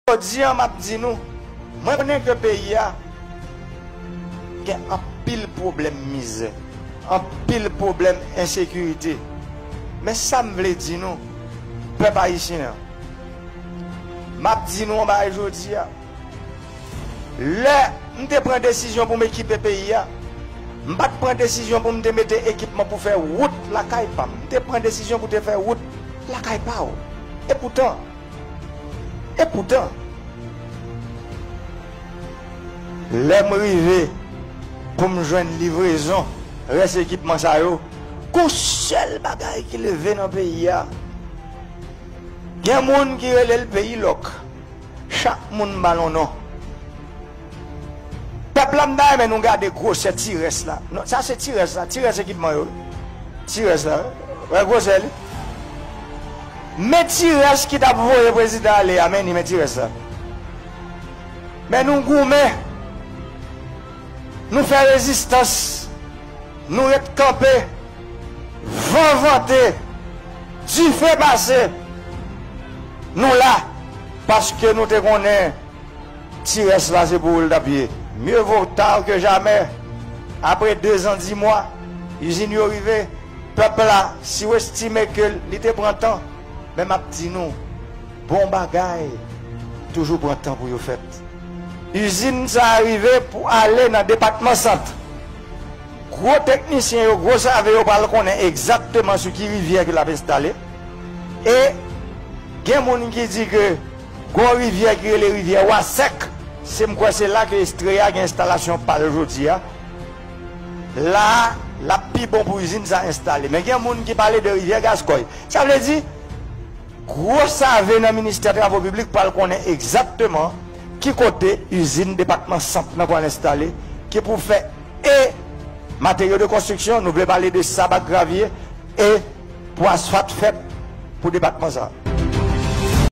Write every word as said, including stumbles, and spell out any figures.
Jodi a, m ap di nou, mwen konnen ke peyi a gen anpil pwoblèm mizè, anpil pwoblèm ensekirite. Men sa m vle di nou, pèp ayisyen an, m ap di nou yon bagay jodi a. Lè m te pran desizyon pou m ekipe peyi a, m pa t pran desizyon pou m te mete ekipman pou fè wout lakay pa m. M te pran desizyon pou te fè wout lakay pa w. Epoutan, epoutan, lè m rive pou m jwenn livrezon rès ekipman sa yo, gon sèl bagay ki leve nan peyi a. Gen moun ki rele l peyi lòk. Chak moun ba l yon non. Pèp la, m ta renmen nou gade gwosè ti rès la. Non, sa se ti rès la, ti rès ekipman yo. Ti rès la, wè gwosè li. Men ti rès ki t ap voye prezidan ale a, men ni men ti rès la. Men nou goumen, nou fè rezistans, nou ret kanpe, van vante, dife pase, nou la, paske nou te konnen ti rès la se pou ou l t ap ye. Mieux vaut tard que jamais. Apre dezan di mwa, izin yo rive. Pèp la, si w estime ke li te pran tan, men m ap di nou, bon bagay toujou pran tan pou yo fèt. Izin sa a rive pou ale nan depatman Sant. Gwo teknisyen yo, gwo save yo pral konnen egzakteman sou ki rivyè ke l ap enstale. E gen moun ki di ke gon rivyè ki rele rivyè Wasèk, se m kwè se la ke Estrella gen enstalasyon pa l jodi a. La a, l ap pi bon pou izin sa enstale. Men gen moun ki pale de rivyè Gaskòy. Sa vle di, gwo save nan ministè travo piblik pral konnen egzakteman ki kote izin depatman Sant lan pral enstale, ki pou fè e materyo de konstriksyon, nou vle pale de sab ak gravye, e pou asfalt fèt pou depatman sa.